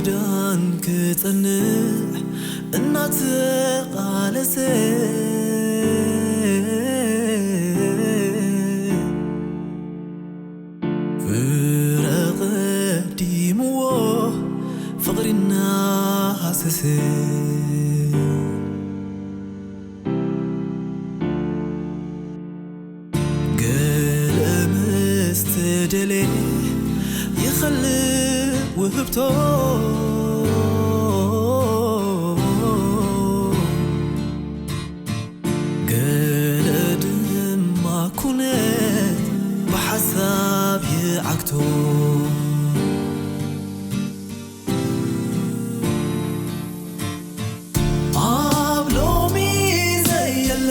ዳን ክጸንዕ እናተቓለሰ ፍረ ቀዲምዎ ፍቕሪ እናሃሰሰ ገለ ምስ ተደልየ ይኸልእ ውህብቶ ገለ ድማ ኩነት ብሓሳብ ይዓግቶ ኣብ ሎሚ ዘየለ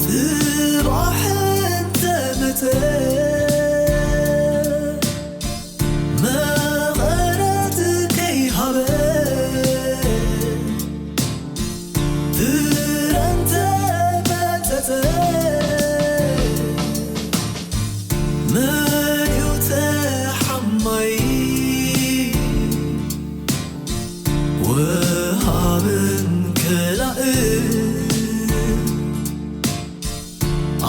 ጽባሕ እንተመጸ መቐረት ከይሃበ ፍረ እንተመጸጸ መን እዩ ተሓማይ ወሃብን ከላእን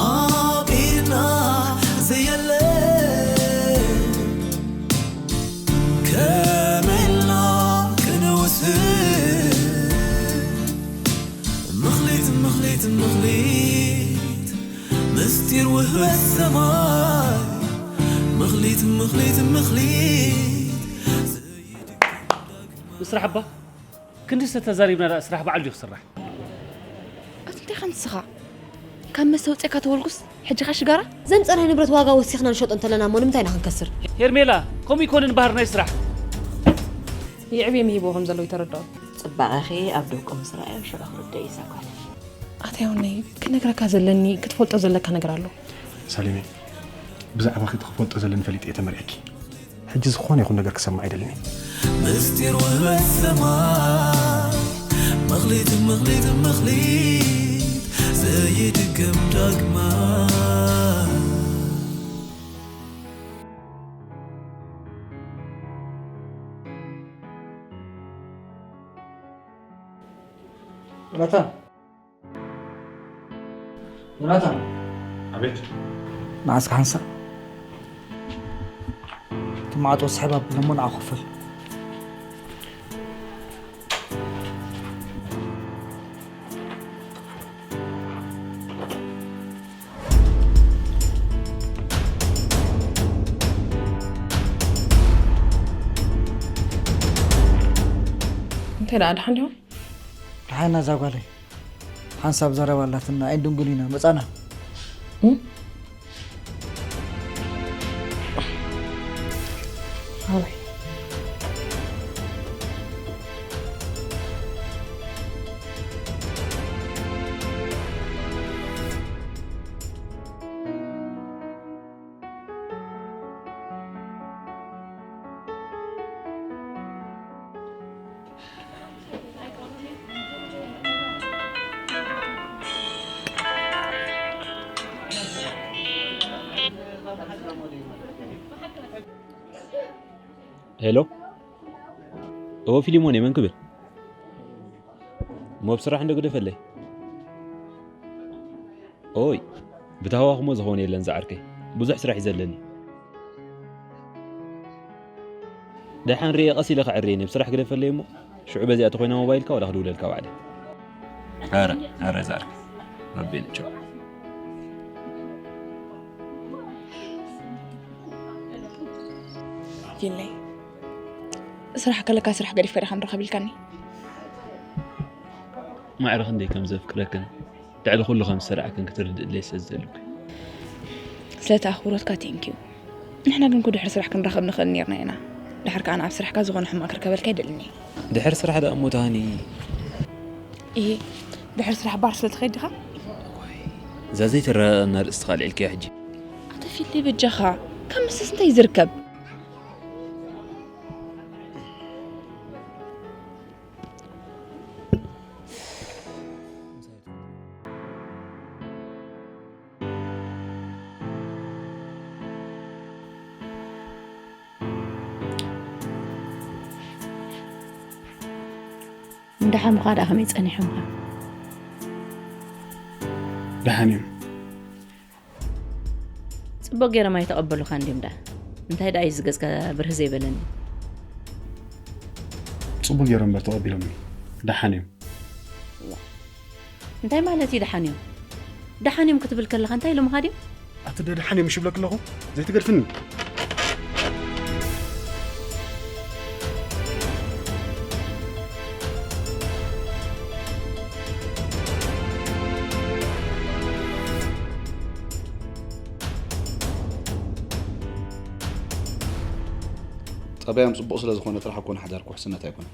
ኣብ ኢድና ዘየለ ከመይ ኢልና ክንውስን ምኽሊት ምኽሊት ምኽሊት ምስጢር ውህበት ሰማይ ምኽሊት ምኽሊት ምኽሊት ምስራሕ እባ ክንዲ ዝተተዛሪብና ደኣ ስራሕ በዓል ድዩ ክስራሕ? ኣቲ እንታይ ኸ ንስኻ ካብ መስተ ውፅእካ ተወልኩስ ሕጂ ኸ ሽጋራ? ዘምፀናይ ንብረት ዋጋ ወሲኽና ንሸጦ እንተለና እሞ ንምንታይ ኢና ክንከስር? ሄርሜላ፣ ከምኡ ይኮንን ባህር ናይ ስራሕ። ይዕብየ ምሂብዎ ከም ዘለዉ ይተረድኦ። ጽባቐኺ ኣብ ደቁ ምስ ረኣዮ ሽዑ ክርድእ እዩ እዛ ጓል። ኣታ ዮኒ ክነግረካ ዘለኒ ክትፈልጦ ዘለካ ነገር ኣሎ። ሳሌመይ ብዛዕባኺ እቲ ክፈልጦ ዘለኒ ፈሊጠ እየ ተመርዕኪ። ሕጂ ዝኾነ ይኹን ነገር ክሰምዕ ኣይደልን እየ። ምስጢር ውህበት ሰማይ መኽሊት መኽሊት መኽሊት ዘይድገም ዳግማይ ዮናታን፣ ዮናታን፣ ኣቤት። ንዓስካ ሓንሳእ እቲ ማዕጾ ስሕብ ኣብሎ እሞ ንዓ ኮፈል። እንታይ ደኣ ድሓን ዲኹም? ደሓና እዛ ጓለይ ሓንሳብ ዘረባ ኣላትና ኣይንድንጉል ኢና መጻና። ኣበይ? ሄሎ፣ እወ ፊሊሞን፣ መን ክብል? ሞብ ስራሕ እንዶ ግደፈለይ። ኦይ፣ ብታህዋኽሞ ዝኸውን የለን ዝዓርከይ፣ ብዙሕ ስራሕ እዩ ዘለኒ። ደሓን ርኤ ቀስ ኢለ ክዕርየኒ፣ ብስራሕ ግደፈለይ እሞ ሽዑ በዚኣ ተኾይና ሞባይልካ ዋላ ክድውለልካ ባዕለይ። ኣረ ኣረ ዝዓርከይ፣ ረቢ ንቸው። ፊለይ ስራሕ ከለካ ስራሕ ገዲፍካ ዲኻ ንረኸብ ኢልካኒ? ማዕረ ክንደይ ከም ዘፍቅረክን ልዕሊ ኩሉ ከም ዝሰርዓክን ክትርድእለይ ስለ ዝደለኩ። ስለቲ ኣኽብሮትካ ቴንኪዩ። ንሕና ግን እኮ ድሕሪ ስራሕ ክንራኸብ ንኽእል ኔርና ኢና። ድሓር ከኣ ኣብ ስራሕካ ዝኾነ ሕማቕ ክርከበልካ ኣይደልን እየ። ድሕሪ ስራሕ ደኣ እሞ ተሃኒ። እሂ፣ ድሕሪ ስራሕ ባር ስለ ትኸይድ ዲኻ? እዛ ዘይትረኣና ርእስኻ ኣልዒልካያ ሕጂ። ኣቶ ፊሊ በጃኻ፣ ካብ ምስስ እንታይ እዩ ዝርከብ? እንዳ ሓሙኻ ደኣ ከመይ ጸኒሖምኻ? ደሓን እዮም። ጽቡቕ ገይሮም ኣይተቐበሉኻን ድዮም ደኣ? እንታይ ደኣ እዩ እዚ ገጽካ ብርህ ዘይበለኒ? ጽቡቕ ገይሮም እምበር ተቐቢሎምኒ። ደሓን እዮም። እንታይ ማለት እዩ ደሓን እዮም? ደሓን እዮም ክትብል ከለኻ እንታይ ኢሎምኻ ድዮም? ኣቲ ደሓን እዮም ምሽ ይብለክ ኣለኹ? ዘይትገድፍኒ። ጠባዮም ጽቡቕ ስለ ዝኾነ ጥራሕ እኮ ንሓዳር ክውሕስነት ኣይኮነን።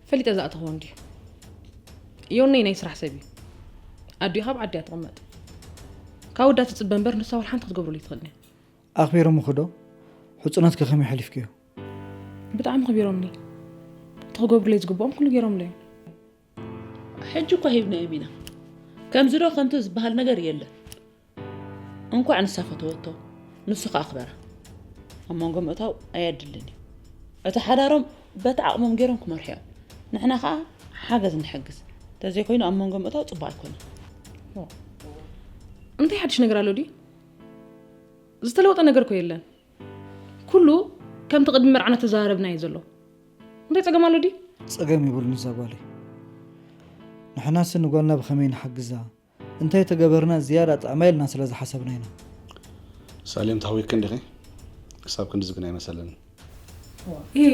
ፈሊጠ ዝኣተኽዎ እንድዩ። ዮነይ ናይ ስራሕ ሰብ እዩ። ኣዲኡ ካብ ዓዲ እያ ትቕመጥ። ካብ ወዳ ትጽበ እምበር ንሳ ወላ ሓንቲ ክትገብረሉ ኣይትኽእልን እያ። ኣኽቢሮምኺ ዶ? ሕጹናትኪ ከመይ ሓሊፍክዮ? ብጣዕሚ ኣኽቢሮምኒ። እቲ ክገብሩለይ ዝግብኦም ኩሉ ገይሮምለይ እዮም። ሕጂ እኳ ሂብናዮም ኢና። ከምዚ ዶ ከምቲ ዝበሃል ነገር የለን። እንኳዕ ንሳ ፈተወቶ፣ ንሱ ከኣ ኣኽበራ። ኣብ መንጎ ምእታው ኣየድልን እዩ። እቲ ሓዳሮም በቲ ዓቕሞም ገይሮም ክመርሑ እዮም። ንሕና ከኣ ሓገዝ ንሕግዝ። እንተዘይኮይኑ ኣብ መንጎ ምእታው ጽቡቕ ኣይኮነን። እንታይ ሓድሽ ነገር ኣሎ ድዩ? ዝተለወጠ ነገር እኮ የለን። ኩሉ ከምቲ ቅድሚ መርዓና ተዘራረብና እዩ ዘሎ። እንታይ ጸገም ኣሎ ድዩ? ጸገም የብሉን እዛ ጓለይ። ንሕናስ ንጓልና ብኸመይ ንሓግዛ? እንታይ ተገበርና ዝያዳ ጥዕማ ኢልና ስለ ዝሓሰብና ኢና። ሳሌም ተሃዊክን ዲኺ? ክሳብ ክንድዚ ግን ኣይመሰለንን። እህ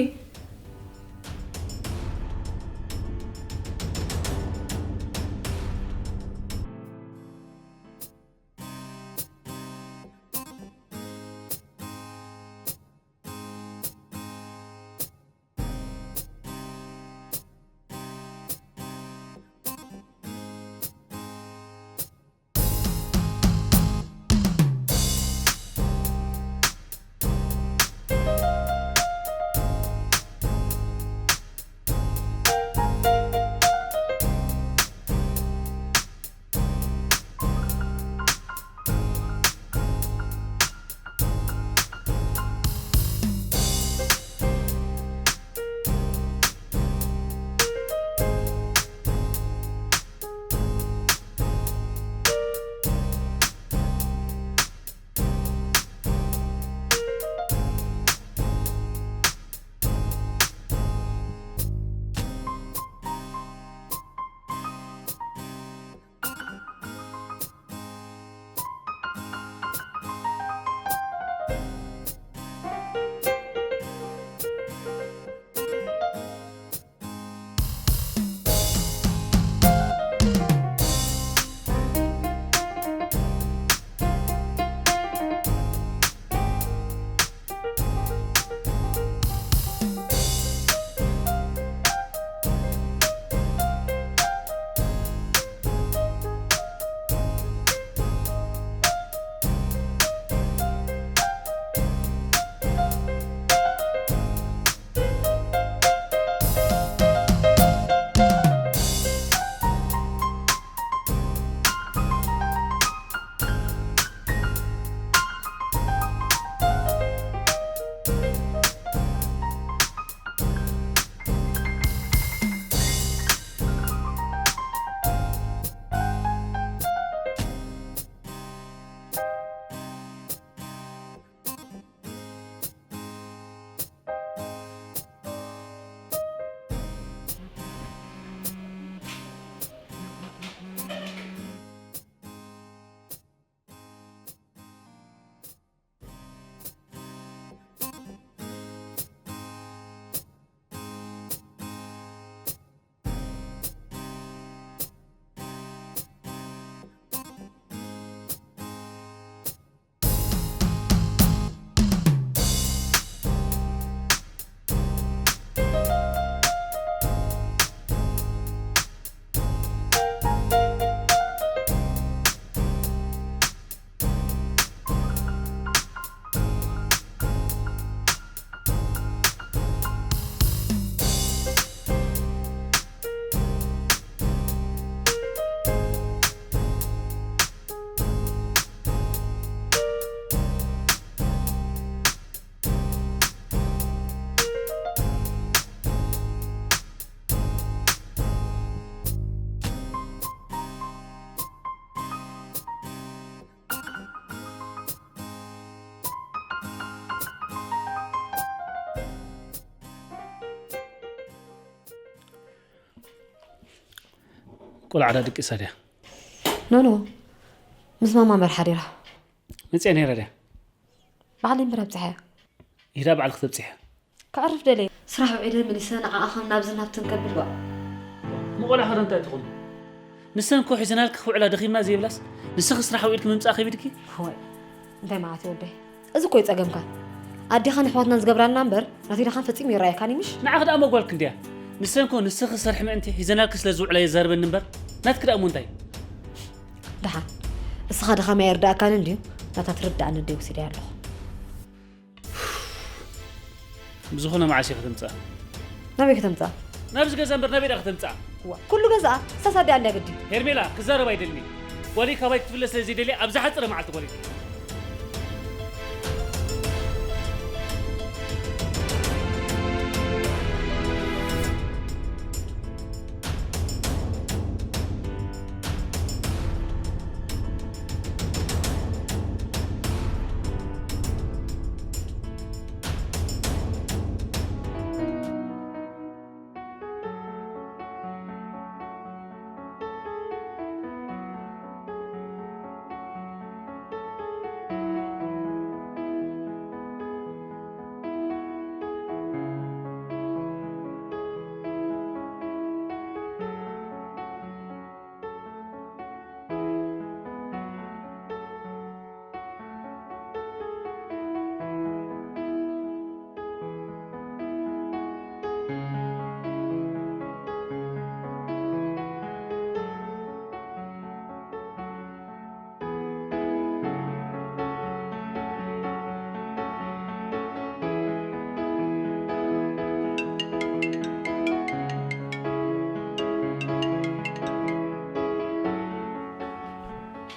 ቆልዓ ዳ ድቂሳ ድያ? ኖ ኖ፣ ምስ ማማ መር ሓዲራ። መፅያ ነይራ ድያ? ባዕለይ እምበር ኣብፅሐያ። ይዳ ባዕልክ ተብፅሐ። ከዕርፍ ደለየ። ስራሕ ውዒለ መሊሰ ንዓኣ ከም ናብዝን ናብትን ከብል ጓ። መቆልዓ ከ እንታይ ትኾኑ? ንሰን እኮ ሒዘናልኪ ክውዕላ ደኺምና ዘይብላስ፣ ንስኺ ስራሕ ውዒልኪ ምምፃእ ከቢድኪ? ወይ እንታይ ማለት እዩ ወደይ? እዚ እኮ እዩ ጸገምካ። ኣዴኻን ኣሕዋትናን ዝገብራልና እምበር ናተይ ድኻን ፈጺሙ ይረኣየካን እዩ ምሽ? ንዓኺ ደኣ መጓልኪ እንድያ። ንሰን እኮ ንስኺ ሰርሒ ምእንቲ ሒዘናልኪ ስለ ዝውዕላ የዛርበኒ እምበር፣ ናትኪ ደኣ እሞ እንታይ? ደሓን እስኻ ድኻመይ ኣይርድኣካን እንድዩ፣ ናታ ትርድኣኒ እንድየ ወሲደያ ኣለኹ። ብዝኾነ መዓስ ኢኺ ተምጽኣ? ናበይ ከተምጽኣ? ናብዚ ገዛ እምበር ናበይ ደኣ ከተምጽኣ? እዋ፣ ኩሉ ገዛኣ ሳሳ ድኣ ኣለያ ግዲ። ሄርሜላ፣ ክዛረብ ኣይደልን እየ። ጓለይ ካባይ ክትፍለ ስለ ዘይደልየ ኣብ ዝሓጸረ መዓልቲ ጓለይ ትፍለ።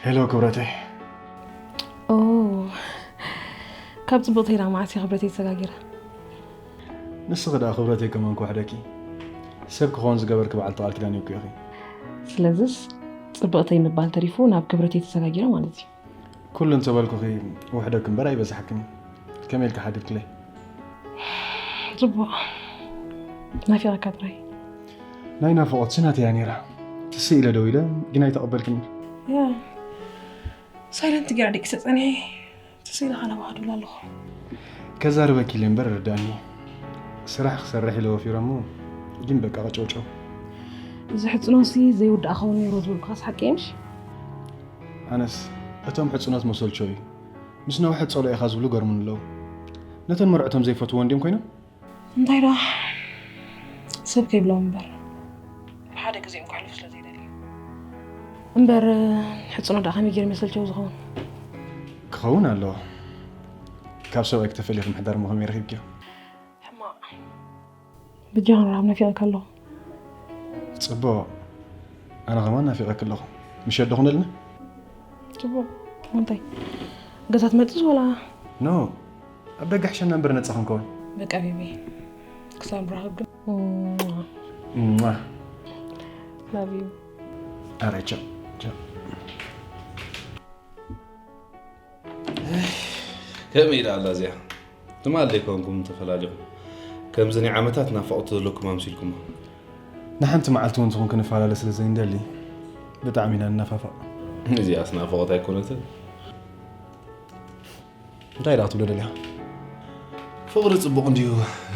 ሄሎ ክብረተይ። ኦ ካብ ፅቡቕ ተይላ መዓስ እየ ክብረተይ ተሰጋጊረ። ንስኺ ደኣ ክብረተይ ከመን ክውሕደኪ። ሰብ ክኸውን ዝገበርኪ በዓልቲ ቃል ኪዳን እኮ ኢኺ። ስለዝስ ፅብቕተይ ምባል ተሪፉ ናብ ክብረተይ ተሰጋጊረ ማለት እዩ። ኩሉ እንተበልኩኺ ውሕደኪ እምበር ኣይበዛሕክን። ከመይ ኢልኪ ሓዲርክለይ? ፅቡቕ ናፊቐካ ጥራይ። ናይ ናፍቖት ስናት እያ ነይራ። ትስእ ኢለ ደው ኢለ ግን ኣይተቐበልክኒ። ያ ሳይለንት ጌራ ደቂሰ ጸኒሐ። ትስእ ኢልካ ናባኻ ድብል ኣለኹ። ከዛርበኪ ኢለ እምበር ርዳእኒ። ስራሕ ክሰርሕ ኢለ ወፊረ እሞ ግን በቃ ቀጨውጨው። እዚ ሕጽኖሲ ዘይውዳእ ኸውን ነይሩ ዝበልኩኻስ ሓቂ እየ ምሽ? ኣነስ እቶም ሕጽኖት መሰልቸው እዩ። ምስ ነውሐት ጸሎ ኢኻ ዝብሉ ገርሙን ኣለዉ። ነተን መርዕቶም ዘይፈትዎ እንዲም ኮይኖም? እንታይ ደኣ ሰብ ከይብሎም እምበር ብሓደ ግዜኦም ክሕልፉ ስለ ዘይደልዩ። እምበር ሕጽኖ ደኣ ከመይ ገይሩ መሰልቸው ዝኸውን? ክኸውን ኣለዎ። ካብ ሰብኣይ ክተፈልየ ምሕዳር እሞ ከመይ ረኺብክዮ? ሕማቕ ብጃ ክንረኸብ ናፊቐካ ኣለኹ። ጽቡቕ። ኣነ ከማን ናፊቐኪ ኣለኹ። ምሸት ዶ ኩነልና? ጽቡቕ። እንታይ ገዛ ትመጽስ ወላ? ኖ ኣብ ደገ ሕሸና እምበር ነጻ ክንከውን። በቃ ቤቢ ክሳብ ንራኸብ ግን እማ ላቭ ዩ። ኣረ ቻው ቻው። ከመይ ኢላ ኣላ እዚኣ? ትማሊ ኮንኩም ተፈላሊኹም ከምዚ ናይ ዓመታት ናፍቖት ዘለኩም ኣምሲልኩማ። ንሓንቲ መዓልቲ እውን ትኹን ክንፈላለ ስለ ዘይንደሊ ብጣዕሚ ኢና ንናፋፈቕ። እዚኣስ ናፍቖት ኣይኮነትን። እንታይ ደኣ ክትብሎ ደሊኻ? ፍቕሪ ጽቡቕ እንድዩ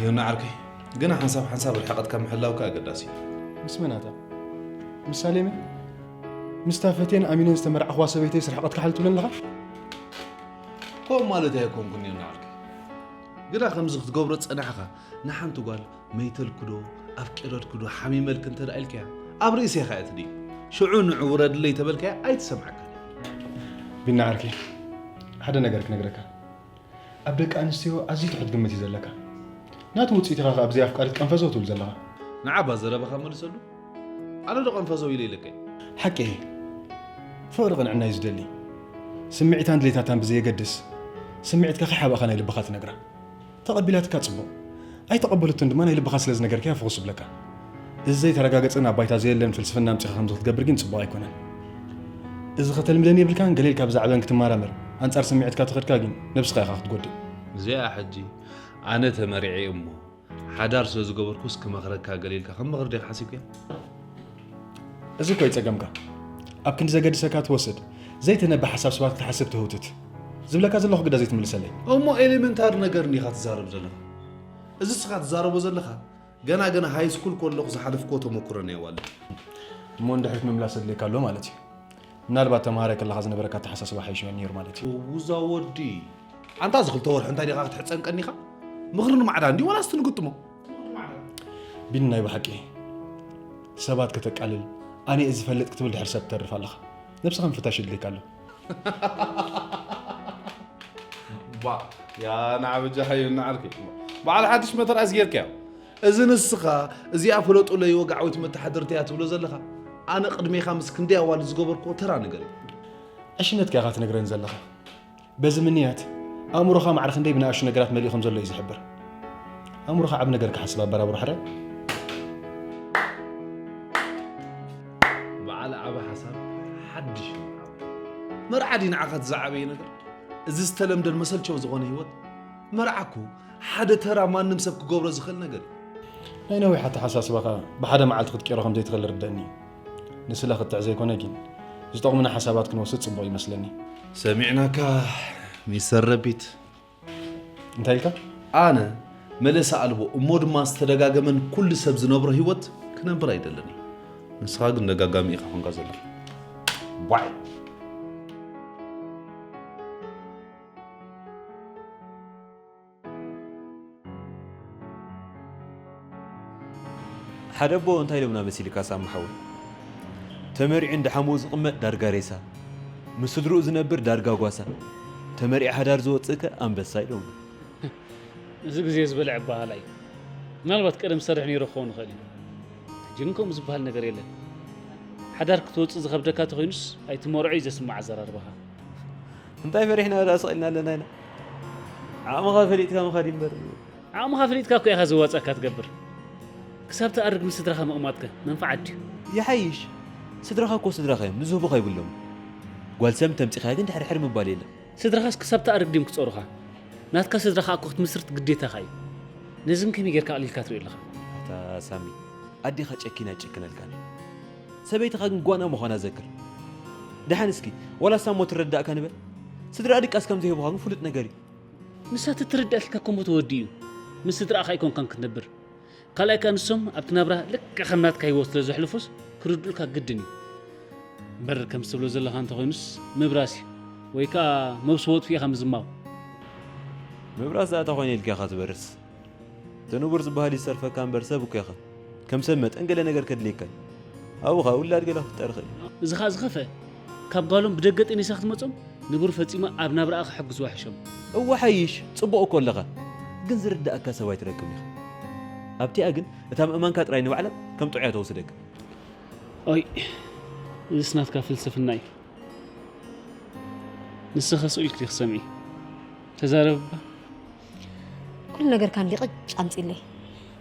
ዮና ዓርከይ፣ ግና ሓንሳብ ሓንሳብ ርሕቐትካ ምሕላውካ ኣገዳሲ እዩ። ምስ መናታ? ምስ ሳሌመ? ምስታ ፈትየን ኣሚነን ዝተመርዓኽዋ ሰበይተይስ ርሕቐትካ ሓል ትብለኒ ኣለኻ? ከምኡ ማለት ኣይኮንኩን ዮና ዓርከይ፣ ግና ከምዚ ክትገብሮ ዝጸናሕኻ ንሓንቲ ጓል መይተልኩ ዶ ኣፍቂረልኩ ዶ ሓሚመልኪ እንተ ደኣ ኢልካያ ኣብ ርእሲ ኢኻ እያ ትድይ። ሽዑ ንዑ ውረድለይ ተበልካያ ኣይትሰምዓካን እያ። ቢና ዓርከይ፣ ሓደ ነገር ክነግረካ። ኣብ ደቂ ኣንስትዮ ኣዝዩ ትሑት ግምት እዩ ዘለካ። ናቱ ውጽኢት ኢኻ ከኣ ብዘይ ኣፍቃሪት ቀንፈዘው ትብል ዘለኻ። ንዓባ ዘረባኻ መልሰሉ። ኣነ ዶ ቀንፈዘው ኢለ ኢለካ እየ? ሓቂ እዩ። ፍቕሪ ቅንዕና እዩ ዝደሊ። ስምዒታን ድሌታታን ብዘየገድስ ስምዒትካ ከይሓባእኻ ናይ ልብኻ ትነግራ። ተቐቢላትካ ጽቡቕ፣ ኣይተቐበለቶን ድማ ናይ ልብኻ ስለ ዝነገርካያ ፍኹስ ይብለካ። እዚ ዘይተረጋገጸን ኣብ ባይታ ዘየለን ፍልስፍና ኣምጺኻ ከምዚ ክትገብር ግን ጽቡቕ ኣይኮነን። እዚ ከተልምደን የብልካን፣ ገለ ኢልካ ብዛዕበን ክትመራመር፣ ኣንጻር ስምዒትካ ተኸድካ ግን ነብስኻ ኢኻ ክትጎድእ። እዚኣ ሕጂ ኣነ ተመሪዐ እሞ ሓዳር ስለ ዝገበርኩስ ክመኽረካ ገለ ኢልካ ከም ምኽሪ ዲኻ ሓሲብካዮ? እዚ እኮ እዩ ጸገምካ። ኣብ ክንዲ ዘገድሰካ ትወስድ፣ ዘይተነበ ሓሳብ ሰባት ክትሓስብ ትህውትት። ዝብለካ ዘለኹ ግዳ ዘይትምልሰለይ። እሞ ኤሌመንታሪ ነገር እንዲኻ ትዛረብ ዘለኻ። እዚ እስኻ ትዛረቦ ዘለኻ፣ ገና ገና ሃይ ስኩል ከለኹ ዝሓለፍክዎ ተመኩሮ ናይ ዋለ። እሞ እንድሕሪት ምምላስ ኣድልየካ ኣሎ ማለት እዩ። ምናልባት ተምሃራይ ከለኻ ዝነበረካ ኣተሓሳስባ ሓይሽዮ ነይሩ ማለት እዩ። እውዛ ወዲ፣ ኣንታ እዚ ክልተ ወርሒ እንታይ ዲኻ ክትሕጸን ቀኒኻ? ምኽሪ ንማዕዳ እንዲ ዋላ ኣስትንግጥሞ? ቢኒ፣ ናይ ብሓቂ ሰባት ከተቃልል፣ ኣነ እየ ዝፈልጥ ክትብል ድሕሪ ሰብ ትተርፍ ኣለኻ። ነብስኻ ምፍታሽ የድልየካ ኣሎ። ባ፣ ያ ንዓበጃ ሓዩ ንዓርኪ። በዓል ሓድሽ መተርኣስ ጌርካዮ። እዚ ንስኻ፣ እዚኣ ፍለጡለይ ወግዓዊት መተሓድርቲ እያ ትብሎ ዘለኻ። ኣነ ቅድሜኻ ምስ ክንደይ ኣዋልድ ዝገበርክዎ ተራ ነገር እዩ። ዕሽነትካ ኢኻ ትነግረኒ ዘለኻ። በዚ ምንያት፣ ኣእምሮኻ ማዕረ ክንደይ ብንኣሽቱ ነገራት መሊኡ ከም ዘሎ እዩ ዝሕብር። ኣእምሮኻ ዓቢ ነገር ክሓስብ ኣበራብሮ ሕራይ። በዓል ዓቢ ሓሳብ ሓድሽ እዩ። መርዓ ድዩ ንዓኻ እቲ ዝዓበየ ነገር? እዚ ዝተለምደን መሰልቸው ዝኾነ ህይወት መርዓ እኮ ሓደ ተራ ማንም ሰብ ክገብሮ ዝኽእል ነገር እዩ። ናይ ነዊሕ ኣተሓሳስባኻ ብሓደ መዓልቲ ክትቅይሮ ከም ዘይትኽእል ርደእኒ እዩ። ንስለ ክትዕ ዘይኮነ ግን፣ ዝጠቕሙና ሓሳባት ክንወስድ ጽቡቕ ይመስለኒ። ሰሚዕናካ ሚስተር ረቢት። እንታይ ኢልካ? ኣነ መለሳ ኣልቦ እሞ ድማ ዝተደጋገመን ኩሉ ሰብ ዝነብሮ ህይወት ክነብር ኣይደልን እየ። ንስኻ ግን ደጋጋሚ ኢኻ ኮንካ ዘለኻ። ዋይ። ሓደ ኣቦ እንታይ ኢሎምና መሲልካ ሳሚ ሓወይ? ተመሪዑ እንዳ ሓሙኡ ዝቕመጥ ዳርጋ ሬሳ፣ ምስ ስድርኡ ዝነብር ዳርጋ ጓሳ፣ ተመሪዑ ሓዳር ዝወጽእከ ኣንበሳ ኢሎምና። እዚ ግዜ ዝበልዐ ኣበሃህላ እዩ። ምናልባት ቀደም ዝሰርሕ ነይሩ ክኸውን ይኽእል እዩ። ሕጂ ግን ከምኡ ዝበሃል ነገር የለን። ሓዳር ክትወጽእ ዝኸብደካ ተኾይኑስ ኣይትመርዖ እዩ ዘስምዕ ኣዘራርባኻ። እንታይ ፈሪሕና ደኣ ስቕ ኢልና ኣለና ኢና? ዓቕምኻ ፈሊጥካ ምኻድ እዩ እምበር። ዓቕምኻ ፈሊጥካ እኮ ኢኻ ዘዋጽኣካ ትገብር። ክሳብ ትኣርግ ምስ ስድራኻ ምቕማጥከ መንፍዓት ድዩ? ይሓይሽ። ስድራኻ እኮ ስድራኻ እዮም፣ ንዝህቡኻ ይብሎም። ጓል ሰብ እንተምጺኻ ግን ድሕርሕር ምባል የለን። ስድራኻስ ክሳብ ትኣርግ ድዮም ክጸሩኻ? ናትካ ስድራ ከኣ እኮ ክትምስርት ግዴታኻ እዩ። ነዚ ግን ከመይ ጌርካ ኣቕሊልካ ትሪኦ ኣለኻ? ኣታ ሳሚ፣ ኣዴኻ ጨኪና ኣይጨክነልካን። ሰበይትኻ ግን ጓና ምዃና ዘክር። ደሓን እስኪ፣ ዋላ እሳ እሞ ትረዳእካ ንበል። ስድራ ድቃስ ከም ዘይህቡኻ ግን ፍሉጥ ነገር እዩ። ንሳ ተትርዳእልካ እኮ እሞ ተወዲኡ እዩ። ምስ ስድራኻ ኣይኮንካን ክትነብር። ካልኣይ ከኣ ንሶም ኣብቲ ናብራ ልክዕ ከም ናትካ ህይወት ስለ ዘሕልፉስ ክርድኡልካ ግድን እዩ። እምበር ከምዚ ትብሎ ዘለኻ እንተኾይኑስ ምብራስ እዩ። ወይ ከኣ መብስዎ ኣጥፊእኻ ምዝማው። ምብራስ ደኣ ተኾይነ ኢልካ ኢኻ ትበርስ። እቲ ንቡር ዝበሃል ይሰርፈካ እምበር ሰብ እኮ ኢኻ። ከም ሰብ መጠን ገለ ነገር ከድልየካ እዩ። ኣብኡ ኸኣ ውላድ ገለ ክፍጠር ይኽእል እዩ። እዚ ኸኣ ዝኸፍአ፣ ካብ ጓሎም ብደገ ጠኒሳ ክትመጾም ንቡር ፈጺማ ኣብ ናብራኣ ክሕግዝዋ ሕሾም። እወ ሓይሽ፣ ጽቡቕ እኮ ኣለኻ። ግን ዝርድኣካ ሰብ ኣይትረክብን ኢኻ። ኣብቲኣ ግን እታ ምእማንካ ጥራይ ንባዕላ ከም ጥዑያ ተወስደካ። ኦይ፣ እዚስ ናትካ ፍልስፍና እዩ። ንስኸ ስቕ ኢልኪ ዲኺ ትሰምዒ? ተዛረቢ እባ። ኩሉ ነገርካ እንዲ ቅጭ ኣምጺለይ።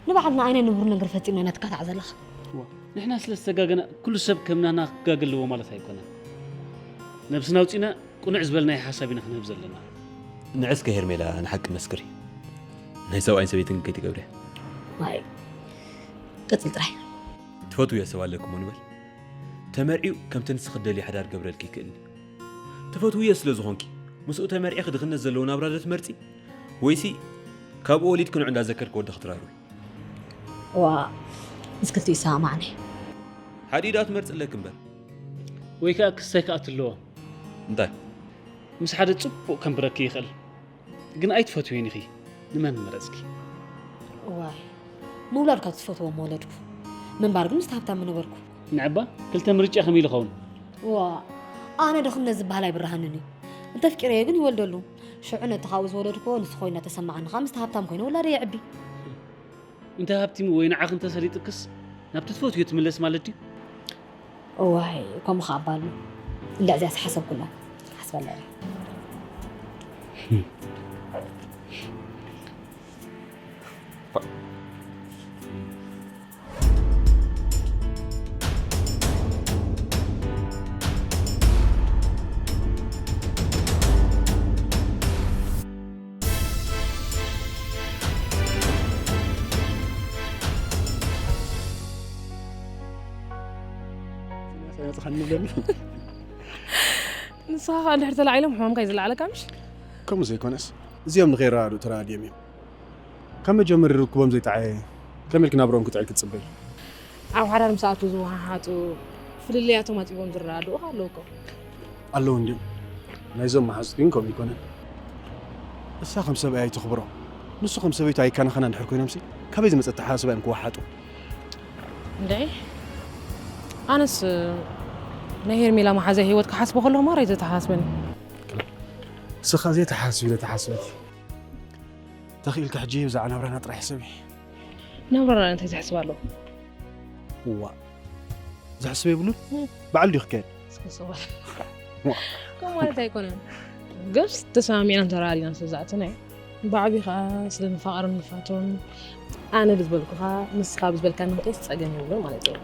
ንባዕልና ኣይነ ንቡር ነገር ፈጺምና ኢና ትካታዕ ዘለኻ። ዋ፣ ንሕና ስለ ዝተጋገና ኩሉ ሰብ ከም ናህና ክጋገ ኣለዎ ማለት ኣይኮነን። ነብስና ኣውጺና ቅኑዕ ዝበልናዮ ሓሳብ ኢና ክንህብ ዘለና። ንዕስከ ሄርሜላ ንሓቂ መስክሪ። ናይ ሰብኣይን ሰበይትን ከይትገብርያ። ኣይ፣ ቀጽል ጥራይ። ትፈትውዮ ሰብ ኣለኪ እሞ ንበል። ተመርዕዩ ከምቲ ንስኺ ትደልዮ ሓዳር ክገብረልኪ ይክእል። ትፈትውዮ ስለ ዝኾንኪ፣ ምስኡ ተመርዒኺ ድኽነት ዘለዎ ናብራ ዶ ትመርጺ? ወይሲ ካብኡ ወሊድኪ ንዑ እንዳዘከርኪ ወዲ ክትራርዊ? ዋ፣ ምስ ክልቲኡ ይሰማማዕኒ። ሓዲኡ ደኣ ትመርጺ ኣለኪ እምበር። ወይ ከኣ ክስታይ ክኣቱ ኣለዎ። እንታይ? ምስ ሓደ ጽቡቕ ከንብረኪ ይኽእል። ግን ኣይትፈትውዮን ኢኺ። ንመን መረጽኪ? እዋይ፣ ምውላድ ካብ ዝፈትዎም ምወለድኩ። ምንባር ግን ምስቲ ሃብታም ምነበርኩ። ንዕባ ክልተ ምርጫ ከመይ ኢሉ ኸውን? ዋ፣ ኣነ ድኽነት ዝበሃል ኣይብርሃንን እዩ። እንተፍቂረዮ ግን ይወልደሉ። ሽዑ ነቲ ካብኡ ዝወለድክዎ ንሱ ኮይኑ እናተሰማዓኒ ከኣ ምስቲ ሃብታም ኮይነ ውላደይ የዕቢ። እንተ ሃብቲሙ ወይ ንዓኺ እንተ ሰሊጥክስ ናብቲ ትፈትውዮ ትምለስ ማለት ድዩ? እዋይ፣ ከምኡ ኸዓ እባ ኣሎ። እንዳ እዚኣስ ሓሰብኩላ። ክሓስበላ እየ። መጽኻኒ ብለኒ። ንስኻ ኸኣ እንድሕር ተላዒሎም ሕማምካ እዩ ዝለዓለካ፣ ምሽ? ከምኡ ዘይኮነስ፣ እዚኦም ንኸይረዳድኡ ተረዳዲኦም እዮም። ካብ መጀመሪ ርክቦም ዘይጠዓየ፣ ከመይ ኢልኪ ናብርኦም ክጥዕይ ክትጽበይ? ኣብ ሓዳር ምስ ኣትዉ ዝወሃሃጡ፣ ፍልልያቶም ኣጥቢቦም ዝረዳድኡ ኣለዉ እኮ። ኣለዉ እንድዮም። ናይዞም መሓዙት ግን ከምኡ ኣይኮነን። እሳ ከም ሰብኣይ ኣይተኽብሮ። ንሱ ከም ሰበይቱ ኣይከናኸና እንድሕር ኮይኖምሲ፣ ካበይ ዝመጸ ኣተሓሳስባ እዮም ክወሓጡ? እንዴ፣ ኣነስ ናይ ሄርሜላ መሓዛ ህይወት ክሓስቦ ከለኹ ማራ እዩ ዘተሓሳስበኒ። እስኻ ዘይተሓስቢ ኢለ ተሓስበኪ። ተኽኢልካ ሕጂ ብዛዕባ ናብራና ጥራይ ሕሰቢ። ናብራና እንታይ ዝሕስብ ኣለዎ? እዋ፣ ዝሕስብ የብሉን? እም። በዓል ድዩ ክካየድ? እስከ ሰዋል። ዋ። ከምኡ ማለት ኣይኮነን። ገብስ ተሰማሚዕና ተራዲና ስለ ዝኣተና እዩ። ብዓቢ ኸኣ ስለ ንፋቐርን ንፋቶን ኣነ ብዝበልኩኻ ንስኻ ብዝበልካኒ ምኽንያት ጸገም የብሉን ማለት እዩ።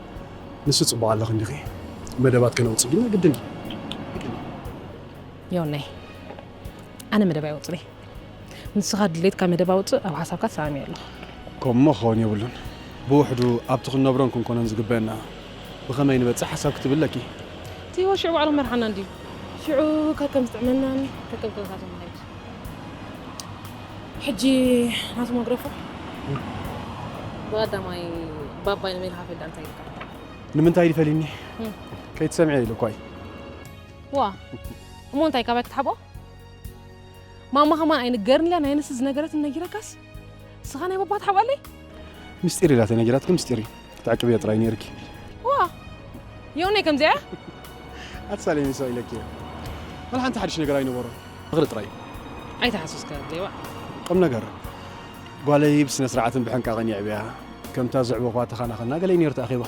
ንሱ ጽቡቕ ኣለኺ እንዲኺ። መደባት ከነውጽእ ግና ግድን እዩ። ዮናይ፣ ኣነ መደብ ኣይወጽእን እየ። ንስኻ ድሌትካ መደብ ኣውጽእ፣ ኣብ ሓሳብካ ተሰማሚዐ ኣለኹ። ከምኡ ክኸውን የብሉን። ብውሕዱ ኣብቲ ክንነብሮን ክንኮኖን ዝግበአና ብኸመይ ንበጽሕ ሓሳብ ክትህቢ ኣለኪ። እቲ ህይወት ሽዑ ባዕሉ መርሓና እንድዩ። ሽዑ ከከም ዝጥዕመናን ከከም ኩነታቱ ንኸይድ። ሕጂ ናቱ መግረፎ ብቐዳማይ ባባይ ንመን ሃፈዳ እንታይ ኢልካ? ንምንታይ ድዩ ፈሊኒ? እም። ከይትሰምዒ ኢሉ እኳ እዩ። ዋ፣ እሞ እንታይ ካባይ ክትሓብኦ? ማማ ከማን ኣይንገርን ኢላ ናይ ንስ ዝነገረትን ነጊረካስ? ንስኻ ናይ ባባ ትሓብኣለይ? ምስጢር ኢላ ተነጊራትኪ ምስጢር እዩ። ክትዕቅብዮ ጥራይ ነይርኪ። ዋ፣ ዮናይ ከምዚኣ? ኣትሳሌ ሚሶ ኢለኪ እየ። ወላ ሓንቲ ሓድሽ ነገር ኣይነበሮን። ምኽሪ ጥራይ። ኣይተሓስስካ ሌባ። ቁም ነገር። ጓለይ ብስነ ስርዓትን ብሕንቃቐን የዕብያ። ከምታ ዘዕበኹዋ ተኸናኸና ገለይ ነይሩ ተኣኺባ።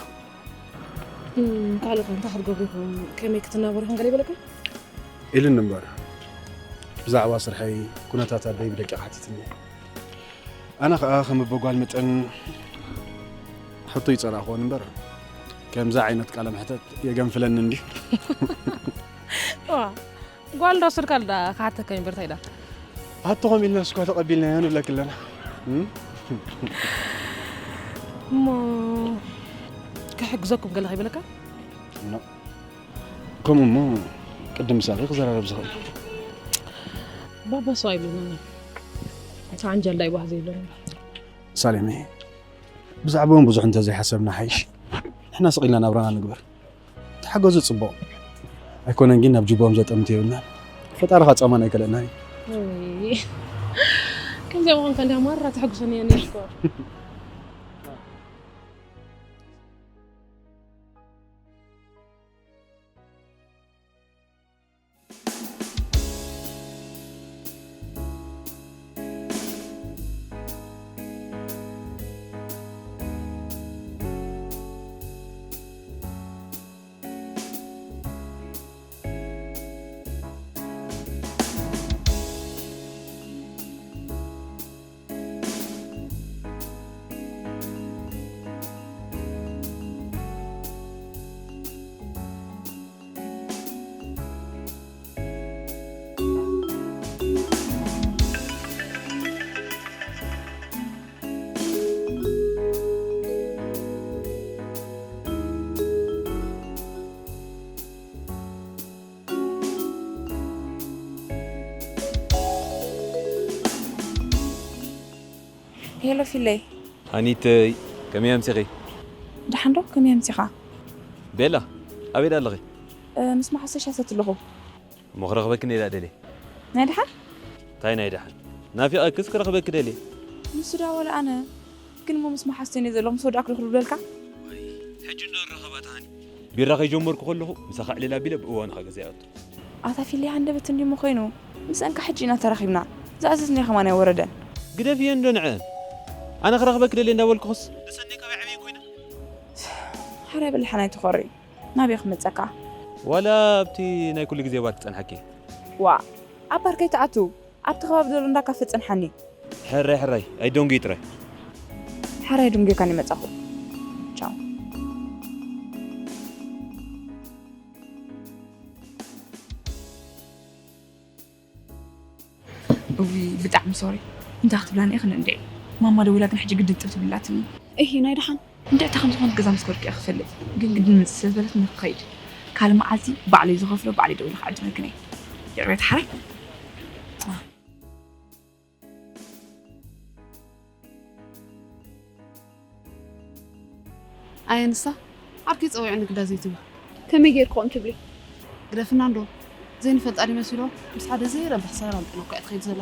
እም፣ ካልኦት እንታይ ክትገብሩ ኢኹም? ከመይ ክትናበሩ ኢኹም? ገለ ይበለኩም? ኢሉኒ እምበር፣ ብዛዕባ ስርሐይ፣ ኩነታት ኣደይ ብደቂቕ ሓቲትኒ። ኣነ ኸኣ ከም ኣቦ ጓል መጠን፣ ሕቶ ይጸላእክዎን እምበር፣ ከምዚ ዓይነት ቃለ መሕተት የገንፍለኒ እንድዩ። ዋ፣ ጓል ዶ ስርካል ዳ ክሓተካ እምበር እንታይ ዳ? ኣቶ ከም ኢልናስ እኳ ተቐቢልናዮ ንብለኪ ኣለና። እም? እሞ ክሕግዘኩም ገለ ከይበለካ? ኖ። ከምኡ እሞ ቅድም ምሳኺ ክዘራረብ ዝኽእል። ባባ ሰው ኣይብሉን። እቲ ዓንጃል ዳይ ባህ ዘይብለኒ። ሳሌመ፣ ብዛዕባኦም ብዙሕ እንተዘይሓሰብና ሓይሽ። ንሕና ስቕ ኢልና ናብራና ንግበር። ተሓገዙ ጽቡቕ። ኣይኮነን ግን ናብ ጅቦም ዘጠምት የብልናን። ፈጣሪ ኻብ ጻማና ኣይከልአና እዩ። ውይ። ከምዚኣ ምዃንካ እንዲያ ማራ ተሐጉሰኒ እያ ነይርኩ። ሄሎ ፊለይ። ሃኒተይ፣ ከመይ ኣምሲኺ? ደሓን ዶ? ከመይ ኣምሲኻ? ቤላ፣ ኣበይ ኣለኺ? እ፣ ምስ መሓሰሻ ሰት ኣለኹ። እሞ ክረኽበኪ ነይ ደኣ ደልየ። ናይ ደሓን? እንታይ ናይ ደሓን? ናፊቐክስ ክረኽበኪ ደልየ። ንሱ ደኣ ወላ ኣነ። ግን እሞ ምስ መሓዝተይ እየ ዘለኹ፣ ምስ ወዳእኩ ዶ ክልብለልካ? ሕጂ እንዶ ንራኸብ ኣታ ሃኒ። ቢራ ከይጀመርኩ ከለኹ ምሳኻ ዕልል ኣቢለ ብእዋኑ ከገዛእዮ። ኣታ ፊሊ ሃንደበት እንዲሞ ኮይኑ፣ ምስአንካ ሕጂ ኢና ተራኺብና። ዝኣዘዝናዮ ከማን ኣይወረደን። ግደፍየን እንዶ ንዐን። ኣነ ክረኽበኪ ደልየ እንዳበልኩኽስ፣ ንሰኒ ካበይ ዓብየን ኮይና? ሓራይ በላሓን ኣይትኾሪ። ናበይ ክመጸካ? ዋላ ኣብቲ ናይ ኩሉ ግዜ ባር ክጸንሓኪ? ዋ፣ ኣብ ባር ከይትኣቱ፣ ኣብቲ ከባቢ ዘሎ እንዳ ካፈ ጽንሓኒ። ሕራይ፣ ሕራይ፣ ኣይደንጉይ ጥራይ። ሕራይ ደንጉየካኒ መጻኹ። ቻው። እውይ፣ ብጣዕሚ ሶሪ። እንታይ ክትብላኒ ኢኽን እንዴ? ማማ ደዊላ ግን ሕጂ ግድን ጥብ ትብላትኒ። እሂ፣ ናይ ደሓን። እንዴ፣ እታ ከም ዝኾነት ገዛ ምስ ከድኩ እየ ክፈልጥ። ግን ግድን ምጽእ ስለ ዝበለትኒ ክኸይድ። ካልእ መዓልቲ ባዕለይ ዝኸፍሎ ባዕለይ ደዊለ ክዕድመክን እየ። ይቕሬታ ሓራይ። ኣየ ንሳ ዓርከይ ጸዊዑ ንግዳ ዘይትብል። ከመይ ጌርኩ ከምኡ ትብሊ? ግደፍና እንዶ ዘይንፈልጣ ድዩ መሲልዎ? ምስ ሓደ ዘይረብሕ ሰራር ኣምጥና እኮ እያ ትኸይድ ዘላ።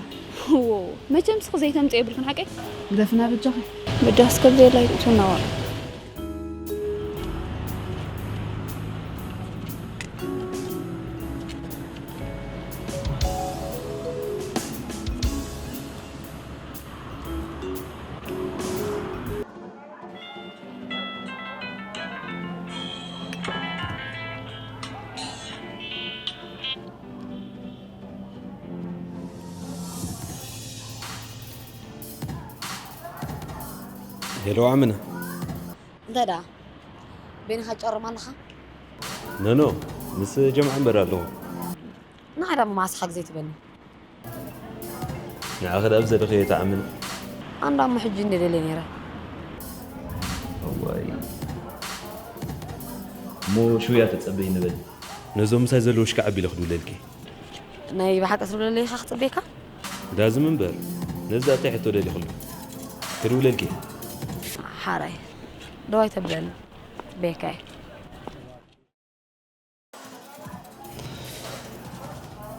ዎ፣ መቸም ስኺ ዘይተምጽኦ የብልክን ሓቀይ? ግደፍና በጃኺ። ምዳስ ከም ዘየላ ይትእትውና ዋላ። ሄሎ ኣመና። እንታይ ደኣ? በይንኻ ጨርም ኣለኻ? ኖ፣ ኖ፣ ምስ ጀምዓ እምበር ኣለኹ። ንዓይ ደኣ መዓስ ሓግዘይ ትበኒ? ንዓኺ ደኣ ብዘለኽዮ ተኣምን። ኣንዳ እሞ ሕጂ እንደ ደልየ ነይረ። እዋይ። እሞ ሽውያ ተጸበይ ንበል። ነዞም ምሳይ ዘለዉ ሽካዕ ኣቢለ ክድውለልኪ። ናይ ብሓቂ ትብለለይ ኢኻ ክጽበየካ? ዳዝም እምበር፣ ነዛ እንታይ ሕቶ ደሊኽሉ? ክድውለልኪ። ሓራይ። ደዋይ ተብለኒ። ቤካይ።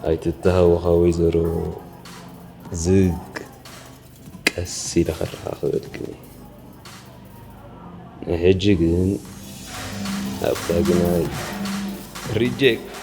ኣይትተሃወኻ ወይዘሮ ዝግ፣ ቀስ ኢለ ከረኻኽበልክን እየ። ንሕጂ ግን ኣብታ ግናይ ሪጀክት።